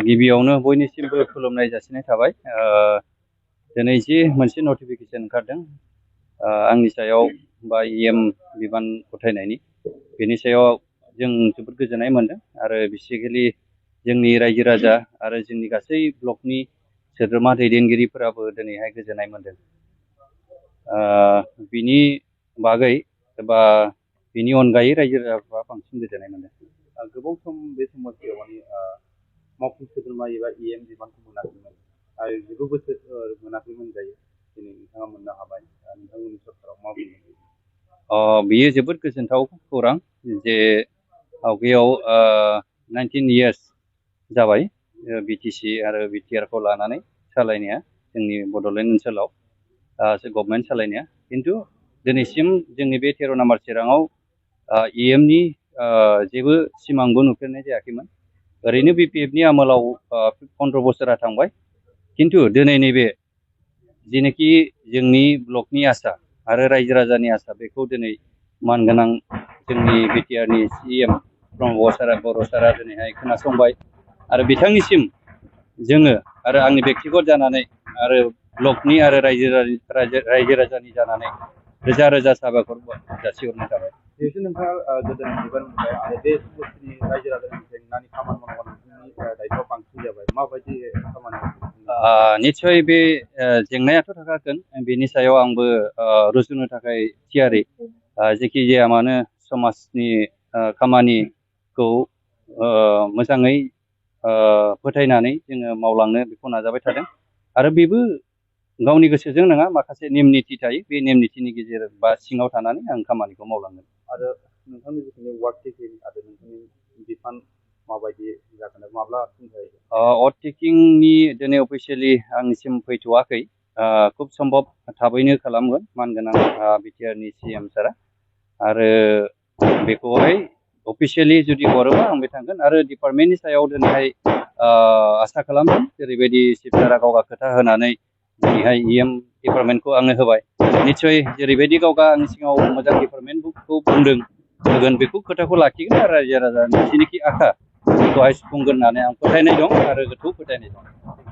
गिबियावनो बयनिसिमबो खुलुमनाय जासिनाय थाबाय। दिनै जि मोनसे नटिफिकेसन ओंखारदों आंनि सायाव बा इएम बिबान गथायनायनि बेनि सायाव जों जोबोद गोजोननाय मोनदों आरो बेसिकेलि जोंनि रायजो राजा आरो जोंनि गासै ब्लकनि सोद्रोमा दैदेनगिरिफोराबो दिनैहाय गोजोननाय मोनदों। बिनि बागै एबा बिनि अनगायै रायजो राजाफ्रा बांसिन गोजोननाय मोनदों। गोबाव सम बे समस्यायाव माने मावफुं सोद्रोमा एबा इएम बिबानखौ मोनाखैमोन आरो 9 बोसोर मोनाखैमोन जायो दिनै नोंथाङा मोननो हाबाय। नोंथांमोननि सरकाराव मा बुङो? बियो जोबोद गोजोनथाव खौरां जे आवगायाव 19 इयार्स जाबाय बिटिसि आरो बिटिआरखौ लानानै सालायनाया जोंनि बड'लेण्ड ओनसोलाव गभर्नमेन्ट सालायनाया, खिन्थु दिनैसिम जोंनि बे 13 नम्बर चिराङाव इएमनि जेबो सिमांबो नुफेरनाय जायाखैमोन। ओरैनो बिपिएफनि आमोलाव 15 बोसोरा थांबाय, खिन्थु दिनै नैबे जेनाखि जोंनि ब्लकनि आसा आरो रायजो राजानि आसा बेखौ दिनै मानगोनां जोंनि बिटिआरनि सिएम प्रमद बर' सारा दिनैहाय खोनासंबाय आरो बिथांनिसिम जोङो आरो आंनि बेक्तिगत जानानै आरो ब्लकनि आरो रायजो राजानि जानानै रोजा रोजा साबायखर जासिहरनाय थाबाय। जिहेतु नोंथाङा गोदान बिबान मोनबाय आरो बे समस्थिनि रायजो राजानि जेंनानि खामानि मावनांगौ नोंथांनि दायथ'आ बांसिन जाबाय, माबायदि खामानि? निस्सय बे जेंनायाथ' थाखागोन, बेनि सायाव आंबो रुजुनो थाखाय थियारि। जेखि जाया मानो समाजनि खामानिखौ मोजाङै फोथायनानै जोङो मावलांनो बेखौ नाजाबाय थादों आरो बेबो गावनि गोसोजों नङा, माखासे नेम निथि थायो, बे नेम निथिनि गेजेर बा सिङाव थानानै आं खामानिखौ मावलांगोन। आरो नोंथांनि जिखिनि वार्ड टेकिं आरो नोंथांनि बिफान माबायदि जागोन, माब्ला वार्ड टेकिंनि दिनै अफिसियेलि आंनिसिम फैथ'वाखै, खुब सम्भब थाबैनो खालामगोन मानगोनां बिटिआरनि सिएम सारा, आरो बेखौहाय अफिसियेलि जुदि हरोबा आंबो थांगोन आरो डिपार्टमेन्टनि सायाव दिनैहाय आसा खालामदों जेरैबायदि चिफ सारा गावगा खोथा होनानै दिनैहाय इएम डिपार्टमेन्टखौ आंनो होबाय, निस्सय जेरैबायदि गावगा आंनि सिगाङाव मोजां डिपार्टमेन्टखौ बुंदों होगोन बेखौ खोथाखौ लाखिगोन आरो रायजो राजानि जिनिखि आखा बेखौहाय सुफुंगोन होननानै आं फोथायनाय दं आरो गोथौ फोथायनाय दं।